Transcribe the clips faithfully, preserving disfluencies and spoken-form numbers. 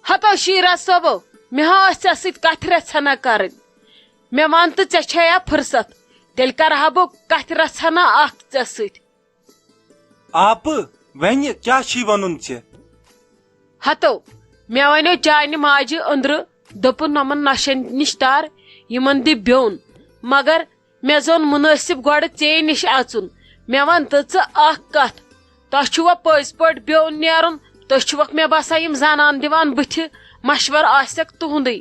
ہتو شیرا صٲبو، مےٚ ہا ٲس ژےٚ سۭتۍ کتھِ رژھنا کرٕنۍ۔ مےٚ ون تہٕ، ژےٚ چھےٚ یا فرصت؟ تیٚلہِ کرٕ ہا بہٕ کتھِ رژھنا اکھ ژےٚ سۭتۍ۔ آپہٕ، وَنہِ کیٛاہ چھُے وَنُن ژےٚ؟ ہتو، مےٚ وَنیو چانہِ ماجہِ أنٛدرٕ، دوٚپُن، نۄمن نۄشن نِش تار، یِمن دِ بیوٚن۔ مگر مےٚ زون مُنٲسِب گۄڈٕ ژے نِش اَژُن۔ مےٚ وَن تہٕ ژٕ اَکھ کَتھ، تۄہہِ چھُوا پٔزۍ پٲٹھۍ بیوٚن نیرُن؟ تُہۍ چھِوکھ مےٚ باسان یِم زنان دِوان بٕتھِ، مشورٕ آسٮ۪کھ تُہُنٛدُے۔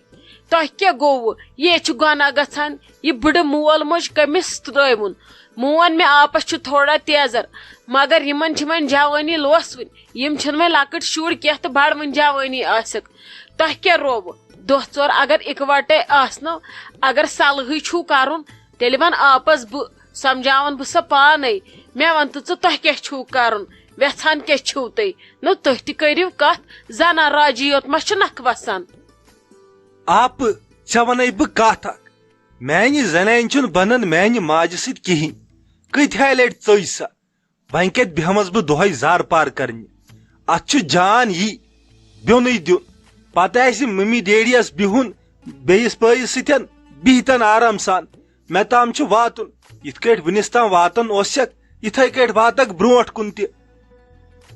تۄہہِ کیٛاہ گوٚوٕ؟ یے چھُ گۄناہ گژھان، یہِ بٕڈٕ مول موج کٔمِس ترٛٲوُن؟ مون مےٚ آپس چھُ تھوڑا تیزر، مگر یِمن چھِ وۄنۍ جوٲنی لوسوٕنۍ، یِم چھِنہٕ وۄنۍ لۄکٕٹۍ شُرۍ کینٛہہ تہٕ بڑٕ وۄنۍ جوٲنی آسٮ۪کھ۔ تۄہہِ کیٛاہ رووٕ؟ دۄہ ژور اگر اِکوٹے آسنو، اگر صلحٕے چھُو کرُن، تیٚلہِ وَن آپس بہٕ، سمجھاوَن بہٕ سۄ پانے۔ مےٚ وَن تہٕ ژٕ، تۄہہِ کیٛاہ چھُو کرُن؟ وٮ۪ژھان کیٛاہ چھِو تُہۍ؟ نو، تُہۍ تہِ کٔرِو کتھ، زنان راجی یوت ما چھِ نکھٕ وسان؟ آپہٕ، ژےٚ وَنے بہٕ کتھ اکھ۔ میانہِ زنانہِ چھُنہٕ بنان میانہِ ماجہِ سۭتۍ کِہیٖنۍ۔ کۭتۍ ہا لٹہِ ژٔج سۄ؟ وۄنۍ کتہِ بیہمس بہٕ دۄہے زار پار کرنہِ؟ اتھ چھُ جان یی بیوٚنُے دیُن۔ پتہٕ آسہِ ممی ڈیڈیس بِہُن بیٚیِس بٲیِس سۭتٮ۪ن، بِہتن آرام سان۔ مےٚ تام چھُ واتُن۔ یِتھ کٲٹھۍ وُنِس تام واتان اوسکھ، یِتھے کٲٹھۍ واتکھ برونٹھ کُن تہِ۔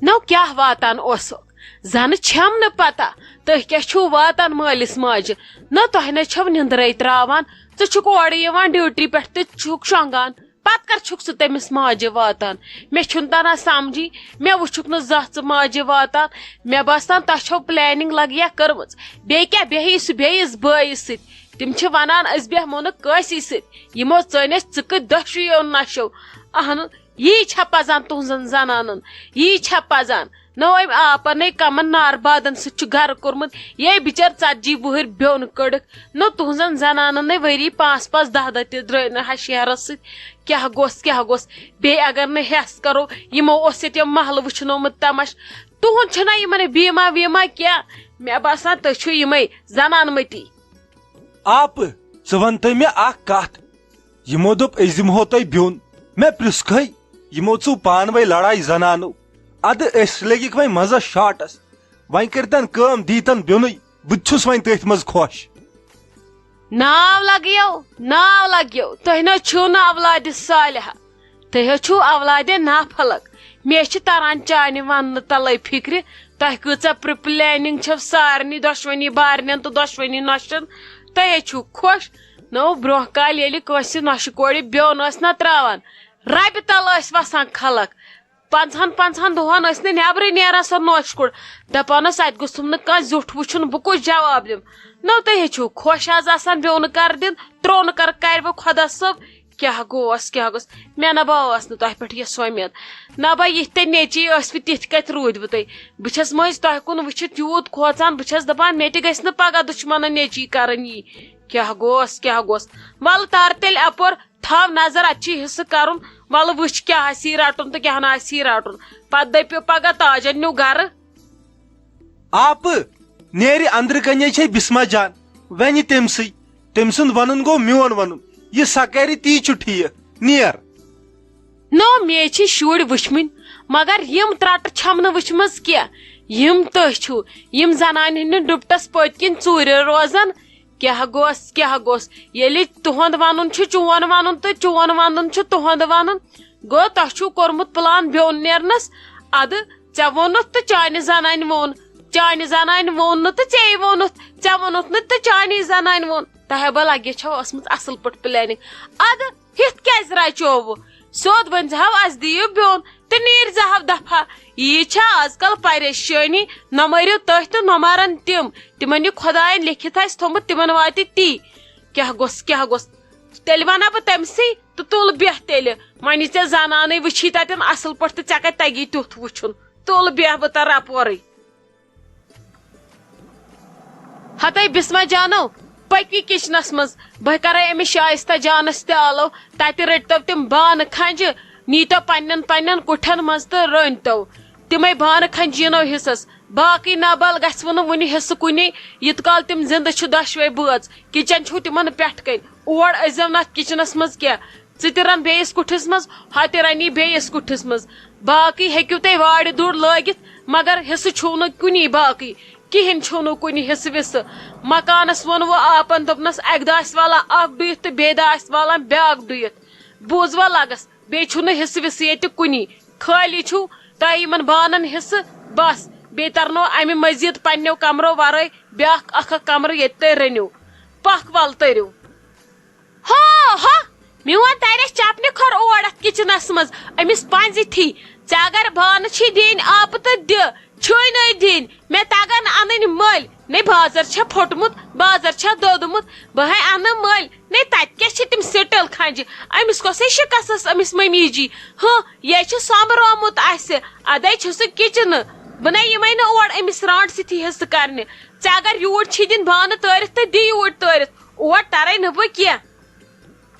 نو کیٛاہ واتان اوسکھ؟ زنہٕ چھم نہٕ پتہ تُہۍ کیٛاہ چھِو واتان مٲلِس ماجہِ۔ نہ تۄہہِ نہ چھو نِندرے تراوان۔ ژٕ چھُکھ اورٕ یِوان ڈیوٹی پٮ۪ٹھ تہٕ چھُکھ شۄنگان۔ پتہٕ کر چھُکھ ژٕ تٔمِس ماجہِ واتان؟ مےٚ چھُنہٕ تران سمجھی، مےٚ وٕچھُکھ نہٕ زانٛہہ ژٕ ماجہِ واتان۔ مےٚ باسان تۄہہِ چھو پلاننگ لگیا کٔرمٕژ۔ بیٚیہِ کیٛاہ، بیٚہہِ سُہ بیٚیِس بٲیِس سۭتۍ۔ تِم چھِ ونان أسۍ بیٚہمو نہٕ کٲنٛسی سۭتۍ۔ یِمو ژٲنۍ أسۍ ژٕ کٔتۍ دۄشوٕیو نشو۔ اہن، یی چھا پزان تُہنٛزن زنانن؟ یی چھا پزان؟ نہ أمۍ آپنے کمن نار بادن سۭتۍ چھُ گرٕ کوٚرمُت۔ یے بِچٲر ژتجی وُہٕرۍ بیوٚن کٔڑٕکھ۔ نہ تُہنٛزن زنانن نے ؤری پانٛژھ پانٛژھ دہ دہ تہِ درٛٲے نہٕ ہشہِ ہیرس سۭتۍ۔ کیٛاہ گوٚژھ، کیٛاہ گوٚژھ؟ بیٚیہِ اگر نہٕ ہٮ۪س کرو، یِمو اوس ییٚتہِ یِم محلہٕ وٕچھنومُت تمش۔ تُہُنٛد چھُنہ یِمن بیما ویما کینٛہہ؟ مےٚ باسان تُہۍ چھِو یِمے زنان مٔتی۔ آپہٕ، ژٕ وَن تہٕ مےٚ اکھ کتھ۔ یِمو دوٚپ أسۍ دِمہو تۄہہِ بیوٚن۔ مےٚ پرٛژھکھے، یِمو ژوٚو پانہٕ وٲنۍ لڑایہِ زنانو۔ ادٕ أسۍ لٔگِکھ وۄنۍ منٛزس شاٹس۔ وۄنۍ کٔرۍتن کٲم، دیٖتن بیوٚنُے۔ بہٕ تہِ چھُس وۄنۍ تٔتھۍ منٛز خۄش۔ ناو لگیو، ناو لگیو، تُہۍ نہ چھِو نہٕ اولادِ صالحہ۔ تُہۍ حظ چھِو اولادِ نافلک۔ مےٚ چھِ تران چانہِ وننہٕ تلے فکرِ، تۄہہِ کۭژاہ پرِ پلاننگ چھو سارنٕے دۄشوٕنی بارنٮ۪ن تہٕ دۄشوٕنی نۄشن۔ تُہۍ حظ چھِو خۄش۔ نو برونٛہہ کالہِ ییٚلہِ کٲنٛسہِ نۄشہِ کورِ بیوٚن ٲسۍ نہ تراوان، ربہِ تل ٲسۍ وسان خلق۔ پنٛژہن پنٛژہن دۄہن ٲسۍ نہٕ نٮ۪برٕے نیران سۄ نۄش کُڑ۔ دپان ٲسۍ، اتہِ گوٚژھُم نہٕ کانٛہہ زیُٹھ وٕچھُن، بہٕ کُس جواب دِمہٕ؟ نو تُہۍ ہے چھِو خۄش آز آسان بیوٚن کر دِن، ترٛوو نہٕ کر کرِ وۄنۍ خۄدا صٲب۔ کیٛاہ گوٚوس، کیٛاہ گوٚوس؟ مےٚ نہ با ٲس نہٕ تۄہہِ پٮ۪ٹھ یۄس وۄمید۔ نہ با یِتھۍ تۄہہِ نیٚچی ٲسوٕ، تِتھۍ کتہِ روٗدوٕ تُہۍ؟ بہٕ چھس مٔنٛزۍ تۄہہِ کُن وٕچھِتھ یوٗت کھوژان، بہٕ چھس دپان مےٚ تہِ گژھِ نہٕ پگاہ دُشمنن نیٚچی کرٕنۍ یی۔ کیٛاہ گوٚوس، کیٛاہ گوٚوس؟ ولہٕ تر تیٚلہِ اپور، تھاو نظر، اتہِ چھُ حصہٕ کرُن۔ ولہٕ وٕچھ کیٛاہ آسی رٹُن تہٕ کیٛاہ نہٕ آسی رٹُن۔ پتہٕ دٔپِو پگاہ تاجن نیوٗ گرٕ۔ آپہٕ، نیرِ اندرٕ کنہِ چھے بسمہ جان، ونہِ تٔمۍ سٕے۔ تٔمۍ سُنٛد ونُن گوٚو میون ونُن۔ یہِ سۄ کرِ، تی چھُ ٹھیٖک۔ نیر۔ نو، مےٚ چھِ شُرۍ وٕچھمٕتۍ، مگر یِم ترٛٹہٕ چھَم نہٕ وٕچھمٕژ کینٛہہ۔ یِم تُہۍ چھِو، یِم زنانہِ ہٕنٛدِ ڈُپٹس پٔتۍ کِنۍ ژوٗرِ روزان۔ کیٛاہ گوٚژھ، کیٛاہ گوٚژھ؟ ییٚلہِ تُہُنٛد وَنُن چھُ چون وَنُن تہٕ چون وَنُن چھُ تُہُنٛد وَنُن، گوٚو تۄہہِ چھُو کوٚرمُت پلان بیوٚن نیرنَس۔ اَدٕ ژےٚ ووٚنُتھ تہٕ چانہِ زنانہِ ووٚن، چانہِ زنانہِ ووٚن نہٕ تہٕ ژےٚ ووٚنُتھ، ژےٚ ووٚنُتھ نہٕ تہٕ چانی زنانہِ ووٚن۔ تۄہہِ ہا بہٕ لگہِ چھو ٲسمٕژ اَصٕل پٲٹھۍ پلاننگ۔ اَدٕ ہِتھ کیٛازِ رچووٕ؟ سیوٚد ؤنۍ زِہو، اَسہِ دِیِو بیوٚن تہٕ نیٖرۍ زِہو دفعہ۔ یی چھا آز کل پریشٲنی؟ نہ مٔرِو تُہۍ تہٕ نہ مَرَن تِم۔ تِمن یہِ خۄدایَن لیکھِتھ آسہِ تھوٚمُت، تِمن واتہِ تی۔ کیٛاہ گوٚژھ، کیٛاہ گوٚژھ؟ تیٚلہِ وَنہ بہٕ تٔمۍ سٕے تہٕ تُل بیٚہہ تیٚلہِ۔ وۄنۍ یہِ ژےٚ زنانٕے وٕچھی تَتٮ۪ن اَصٕل پٲٹھۍ تہٕ ژےٚ کَتہِ تَگی تیُتھ وٕچھُن؟ تُل بیٚہہ بہٕ تَرٕ اَپورٕے۔ ہتے بسمہ جانو، پٔکِو کچنس منٛز، بہٕ کرے أمِس شائستہ جانس تہِ آلو، تتہِ رٔٹتو تِم بانہٕ کھنجہِ، نیٖتو پننٮ۪ن پننٮ۪ن کُٹھٮ۪ن منٛز تہٕ رٔنۍتو تِمے بانہٕ کھنجہِ یِنو حصس۔ باقٕے نابال گژھِ وُنہٕ وُنہِ حصہٕ کُنی، یِتھ کال تِم زندٕ چھِ دۄشوے بٲژ۔ کچن چھُو تِمن پٮ۪ٹھ کنۍ، اور أژۍزیو نہٕ اتھ کچنس منٛز کینٛہہ۔ ژٕ تہِ رن بیٚیِس کُٹھِس منٛز، ہۄ تہِ رنی بیٚیِس کُٹھِس منٛز۔ باقٕے ہیٚکِو تُہۍ وارِ دوٗر لٲگِتھ، مگر حصہٕ چھُو نہٕ کُنی باقٕے۔ کِہیٖنۍ چھُو نہٕ کُنہِ حصہٕ وِصہٕ۔ مکانس ووٚن وۄنۍ آپن، دوٚپنس، اکہِ دۄہ آسہِ والان اکھ ڈُیِتھ تہٕ بیٚیہِ دۄہ آسہِ والان بیٛاکھ ڈُیِتھ۔ بوٗز وۄنۍ لگس، بیٚیہِ چھُو نہٕ حصہٕ وِصہٕ ییٚتہِ کُنی۔ خٲلی چھُو تۄہہِ یِمن بانن حصہٕ، بس۔ بیٚیہِ ترنو امہِ مزید پننیو کمرو ورٲے بیٛاکھ اکھ اکھ کمرٕ، ییٚتہِ تُہۍ رٔنِو۔ پکھ ول تٔرِو۔ ہو، ہو، میون ترِ چپنہِ کھۄر اور اتھ کچنس منٛز، أمِس پنزِ تھی۔ ژےٚ اگر بانہٕ چھی دِنۍ آپہٕ تہٕ دِ، چھُے نہٕ دِنۍ۔ مےٚ تگن انٕنۍ مٔلۍ۔ نے بازر چھا پھوٚٹمُت، بازر چھا دوٚدمُت، بہٕ ہے انہٕ مٔلۍ۔ نے تتہِ کیٛاہ چھِ تِم سِٹل کھنجہِ؟ أمِس کۄسٕے شِکس ٲس أمِس مٔمی جی؟ ہہ، یے چھُ سۄمبرومُت اسہِ۔ ادے چھُ سُہ کچنہٕ۔ بہٕ نے یِمے نہٕ اور أمِس رانٛٹہٕ سۭتی حصہٕ کرنہِ۔ ژےٚ اگر یوٗرۍ چھی دِنۍ بانہٕ تٲرِتھ تہٕ دِ یوٗرۍ تٲرِتھ۔ اور ترے نہٕ بہٕ کینٛہہ۔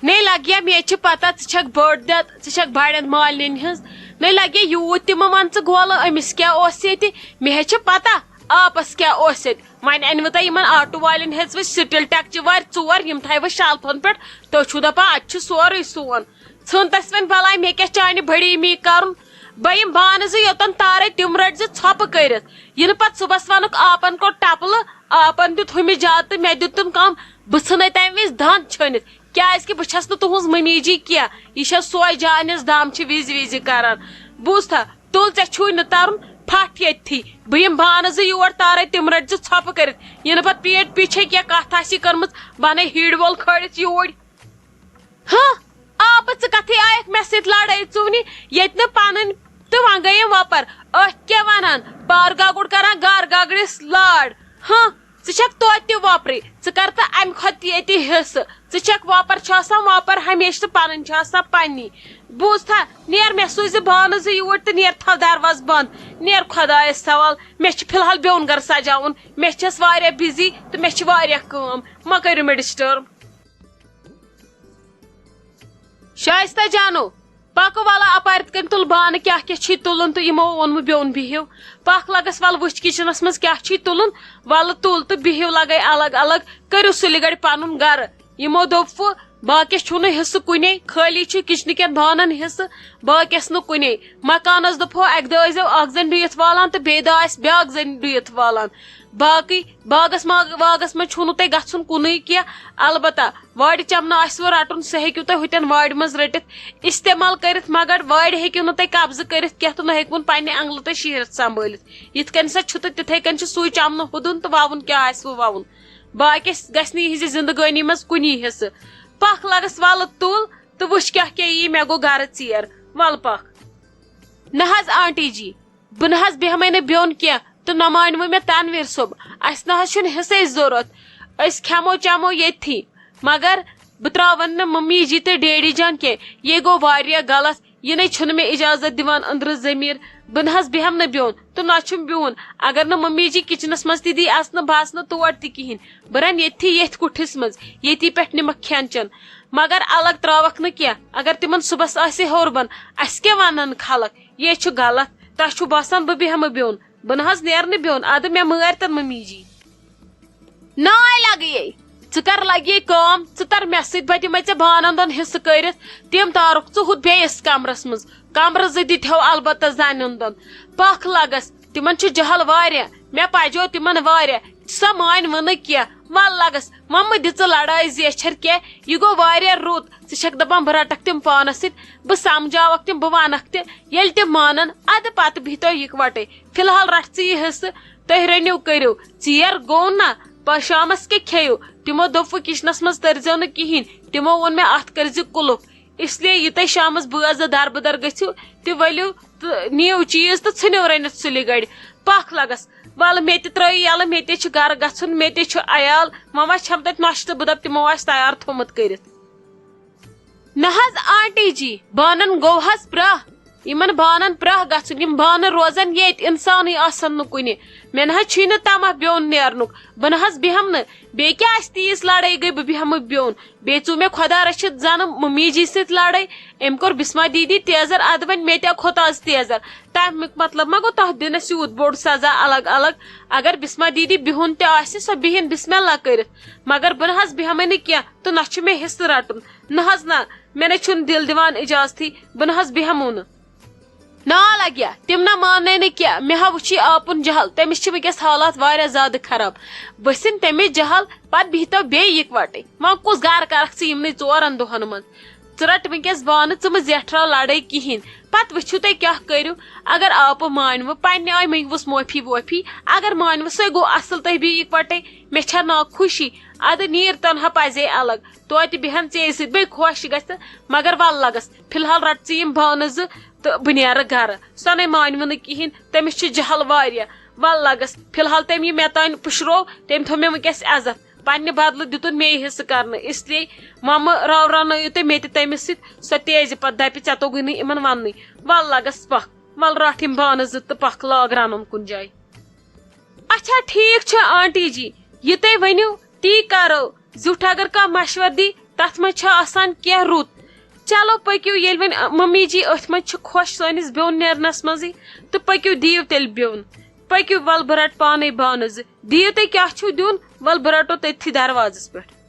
نے لگیا، مےٚ چھِ پتہ ژٕ چھکھ بٔڑ دٮ۪د، ژٕ چھکھ بڑٮ۪ن مالنٮ۪ن ہٕنٛز۔ نے لگیا یوٗت تہِ مہٕ ون ژٕ گولہٕ، أمِس کیٛاہ اوس ییٚتہِ؟ مےٚ ہے چھِ پتہ آپس کیٛاہ اوس ییٚتہِ۔ وۄنۍ انوٕ تۄہہِ یِمن آٹوٗ والٮ۪ن ہیٚژوٕ سِٹیٖل ٹٮ۪کچہِ وارِ ژور، یِم تھایوٕ شالفن پٮ۪ٹھ۔ تُہۍ چھِو دپان اتہِ چھُ سورُے سون۔ ژھٕن تس وۄنۍ بلاے، مےٚ کیٛاہ چانہِ بڑی می کرُن؟ بہٕ یِم بانہٕ زٕ یوٚتن تارے، تِم رٔٹۍ زِ ژھۄپہٕ کٔرِتھ۔ یِنہٕ پتہٕ صُبحس ونُکھ، آپن کوٚر ٹپلہٕ، آپن دیُت ہُمہِ زیادٕ تہٕ مےٚ دیُتُن کم۔ بہٕ ژھٕنے تمہِ وِزِ دند چھٔنِتھ، کیازِ کہِ بہٕ چھس نہٕ تُہنٛز مٔمی جی کینٛہہ۔ یہِ چھےٚ سۄے جانس دام چھِ وِزِ وِزِ کران۔ بوٗزتھا، تُل، ژےٚ چھُے نہٕ ترُن، پھٹھ ییٚتھی۔ بہٕ یِم بانہٕ زٕ یور تارے، تِم رٔٹۍ زِ ژھۄپہٕ کٔرِتھ۔ یِنہٕ پتہٕ پیٹ پیچھے کینٛہہ کتھ آسی کٔرمٕژ، بنے ہیٖڈ وول کھٲلِتھ یوٗرۍ۔ ہہ؟ آ، بہٕ ژٕ کتھٕے آیکھ مےٚ سۭتۍ لڑٲے ژوٗنہِ، ییٚتہِ نہٕ پنٕنۍ تہٕ وۄنۍ گٔیِم وۄپر۔ أتھۍ کیٛاہ ونان، پار گگُر کران گار گگرِس لاڈ۔ ہہ؟ ژٕ چھکھ توتہِ تہِ وۄپرٕے، ژٕ کر تہٕ امہِ کھۄتہٕ تہِ ییٚتہِ حصہٕ۔ ژٕ چھکھ وۄپر چھِ آسان وۄپر ہمیشہٕ تہٕ پنٕنۍ چھِ آسان پننی۔ بوٗزتھا، نیر مےٚ سوٗزِ بانہٕ زٕ یوٗرۍ تہٕ نیر تھاو دروازٕ بند۔ نیر خۄدایس سوال، مےٚ چھُ فی الحال بیوٚن گرٕ سجاوُن۔ مےٚ چھَس واریاہ بِزی تہٕ مےٚ چھِ واریاہ کٲم۔ مہ کٔرِو مےٚ ڈسٹرب۔ شایستہ جانو، پکو ولا اپارِ کنۍ تُل بانہٕ کیٛاہ کیٛاہ چھی تُلُن تہٕ یِمو ووٚنمُت بیوٚن بِہِو۔ پکھ لگس ول وٕچھ کچنس منٛز کیٛاہ چھی تُلُن، ولہٕ تُل تہٕ بِہِو لگے الگ الگ، کٔرِو سُلہِ گڑِ پنُن گرٕ۔ یِمو دوٚپ وۄنۍ، باقیس چھُو نہٕ حصہٕ کُنے، خٲلی چھُ کچنہٕ کٮ۪ن بانن حصہٕ، باقیس نہٕ کُنے۔ مکانس دوٚپہو، اکہِ دۄہ ٲسۍزیو اکھ زٔنۍ ڈُیِتھ والان تہٕ بیٚیہِ دۄہ آسہِ بیٛاکھ زٔنۍ ڈُیِتھ والان۔ باقٕے باغس ما-، باغس منٛز چھُو نہٕ تۄہہِ گژھُن کُنُے کینٛہہ۔ البتہ وارِ چمنہٕ آسِوٕ رٹُن، سُہ ہیٚکِو تُہۍ ہُتٮ۪ن وارِ منٛز رٔٹِتھ، استعمال کٔرِتھ، مگر وارِ ہیٚکِو نہٕ تُہۍ قبضہٕ کٔرِتھ کینٛہہ تہٕ نہ ہیٚکِوُن پننہِ انگلہٕ تُہۍ شیہرتھ سنبھٲلِتھ۔ یِتھ کٔنۍ سا چھُ تہٕ تِتھے کٔنۍ چھُ سُے چمنہٕ ہُدُن تہٕ وَوُن کیٛاہ آسِوٕ وَوُن۔ باقیس گژھِ نہٕ یِہنٛزِ زندگٲنی منٛز کُنی حصہٕ۔ پکھ لگس ولہٕ تُل تہٕ وٕچھ کیٛاہ کیٛاہ یی، مےٚ گوٚو گرٕ ژیر۔ ولہٕ پکھ۔ نہ حظ آنٹی جی، بہٕ نہ حظ بیٚہمَے نہٕ بیوٚن کینٛہہ تہٕ نہ مانِوٕ مےٚ تنویر صٲب۔ اَسہِ نہ حظ چھُنہٕ حصے ضوٚرتھ۔ أسۍ کھٮ۪مو چٮ۪مو ییٚتھی۔ مگر بہٕ ترٛاوَن نہٕ ممی جی تہٕ ڈیڈی جان کینٛہہ۔ یہِ گوٚو واریاہ غلط۔ یہِ نے چھُنہٕ مےٚ اجازت دِوان أنٛدرٕ ضمیٖر۔ بہٕ نہ حظ بیٚہمہٕ نہٕ بیوٚن تہٕ نہ چھُم بیوٚن۔ اگر نہٕ ممی جی کچنس منٛز تہِ دی اَژنہٕ، بہٕ اَژنہٕ تور تہِ کِہیٖنۍ۔ بہٕ رَنہٕ ییٚتھی ییٚتھۍ کُٹھِس منٛز، ییٚتی پٮ۪ٹھ نِمَکھ کھٮ۪ن چٮ۪ن۔ مگر الگ ترٛاوَکھ نہٕ کینٛہہ۔ اگر تِمن صُبحس آسہِ ہیوٚر بۄن، اَسہِ کیٛاہ وَنَن خلق؟ یے چھُ غلط۔ تۄہہِ چھُو باسان بہٕ بیٚہمہٕ بیوٚن؟ بہٕ نہ حظ نیرٕ نہٕ بیوٚن، اَدٕ مےٚ مٲرۍ تَن مٔمی جی۔ ناے لگیے، ژٕ کر لگیے کٲم، ژٕ تر مےٚ سۭتۍ، بہٕ دِمے ژےٚ بانن دۄن حصہٕ کٔرِتھ۔ تِم تارُکھ ژٕ ہُتھ بیٚیِس کمرس منٛز، کمرٕ زٕ دِتہو البتہ زنٮ۪ن دۄن۔ پکھ لگس، تِمن چھُ جہل واریاہ، مےٚ پجو تِمن واریاہ، سۄ مانہِ وٕنہٕ کینٛہہ۔ ول لگس، وۄنۍ مہٕ دِ ژٕ لڑٲے زیچھر کینٛہہ، یہِ گوٚو واریاہ رُت۔ ژٕ چھکھ دپان بہٕ رٹکھ تِم پانس سۭتۍ، بہٕ سمجھاوکھ تِم، بہٕ ونکھ تہِ۔ ییٚلہِ تِم مانن، ادٕ پتہٕ بِہتو یکوٹے۔ فی الحال رٹھ ژٕ یہِ حصہٕ، تُہۍ رٔنِو کٔرِو۔ ژیر گوٚو نہ، پتہٕ شامس کیٛاہ کھیٚیِو؟ تِمو دوٚپوُ کچنس منٛز تٔرزیو نہٕ کِہیٖنۍ، تِمو ووٚن مےٚ اتھ کٔرزِ کُلُف۔ اس لیے یہِ تُہۍ شامس بٲژ زٕ دربٕدر گٔژھِو، تہِ ؤلِو تہٕ نِیِو چیٖز تہٕ ژھٕنِو رٔنِتھ سُلہِ گڑِ۔ پکھ لگس، ولہٕ مےٚ تہِ ترٲیِو یلہٕ، مےٚ تہِ چھُ گرٕ گژھُن، مےٚ تہِ چھُ عیال، وۄنۍ وۄنۍ چھَم تتہِ نۄشہِ تہٕ بہٕ دپہٕ تِمو آسہِ تیار تھوٚمُت کٔرِتھ۔ نہ حظ آنٹی جی، بانن گوٚو حظ پرٛاہ۔ یِمن بانن پرٛاہ گژھُن، یِم بانہٕ روزن ییٚتہِ، انسانٕے آسن نہٕ کُنہِ۔ مےٚ نہ حظ چھُے نہٕ طمع بیوٚن نیرنُک۔ بہٕ نہ حظ بیٚہمہٕ نہٕ۔ بیٚیہِ کیٛاہ آسہِ تیٖژ لڑٲے گٔے بہٕ بیٚہمہٕ بیوٚن؟ بیٚیہِ ژوٗ مےٚ خۄدا رٔچھِتھ زنہٕ ممی جی سۭتۍ لڑٲے۔ أمۍ کوٚر بسمہ دیدی تیزر، ادٕ وۄنۍ مےٚ تہِ کھوٚت از تیزر۔ تمیُک مطلب ما گوٚو تتھ دِنس یوٗت بوٚڑ سزا الگ الگ؟ اگر بسمہ دیدی بِہُن تہِ آسہِ، سۄ بِہِن بسم اللہ کٔرِتھ۔ مگر بہٕ نہ حظ بیٚہمے نہٕ کینٛہہ تہٕ نہ چھُ مےٚ حصہٕ رٹُن۔ نہ حظ نہ، مےٚ نے چھُنہٕ دِل دِوان اجازتھٕے، بہٕ نہ حظ بیٚہمو نہٕ۔ نا لگیا، تِم نہ ماننے نہٕ کینٛہہ۔ مےٚ ہا وٕچھی آپُن جہل، تٔمِس چھِ وٕنکیٚس حالات واریاہ زیادٕ خراب۔ ؤسِن تٔمِس جہل، پتہٕ بِہتو بیٚیہِ یِکوٹے۔ وۄنۍ کُس گرٕ کرکھ ژٕ یِمنٕے ژورن دۄہن منٛز؟ ژٕ رٹ وٕنکیٚس بانہٕ، ژٕ مہٕ زیٹھراو لڑٲے کِہینۍ۔ پتہٕ وٕچھِو تُہۍ کیٛاہ کٔرِو۔ اگر آپہٕ مانوٕ، پننہِ آیہِ مٔنگوُس معٲفی وٲفی۔ اگر مانوٕ، سُے گوٚو اصل، تُہۍ بِہِو یِکوٹے۔ مےٚ چھےٚ نا خوشی۔ ادٕ نیٖر تنہا پزے الگ، توتہِ بیٚہن ژےٚ سۭتۍ بیٚیہِ خۄش گژھِ۔ مگر ول لگس، فی الحال رٹ ژٕ یِم بانہٕ زٕ تہٕ بہٕ نیرٕ گرٕ۔ سۄ نے مانوٕ نہٕ کِہینۍ، تٔمِس چھُ جہل واریاہ۔ ول لگس، فی الحال تٔمۍ یہِ مےٚ تانۍ پُشرو، تٔمۍ تھوٚو مےٚ وٕنکیٚس عزت۔ پننہِ بدلہٕ دیُتُن مے حصہٕ کرنہٕ، اس لیے ممہٕ راو رنٲیِو تُہۍ مےٚ تہِ تٔمِس سۭتۍ۔ سۄ تہِ ٲسۍ زِ پتہٕ دپہِ، "ژےٚ توٚگُے نہٕ یِمن وننُے۔" ول لگس پکھ، ول راٹھ یِم بانہٕ زٕ تہٕ پکھ لاگ رنُن کُنہِ جایہِ۔ اچھا ٹھیک چھُ آنٹی جی، یہِ تُہۍ ؤنِو تی کرو۔ زیُٹھ اگر کانٛہہ مشورٕ دی، تتھ منٛز چھُ آسان کینٛہہ رُت۔ چلو پٔکِو، ییٚلہِ وۄنۍ ممی جی أتھۍ منٛز چھِ خۄش سٲنِس بیوٚن نیرنس منٛزٕے، تہٕ پٔکِو دِیِو تیٚلہِ بیوٚن۔ پٔکِو، ول بہٕ رٹہٕ پانے بانہٕ زٕ۔ دِیِو تُہۍ کیٛاہ چھُو دیُن، ول بہٕ رٹو تٔتھی دروازس پٮ۪ٹھ۔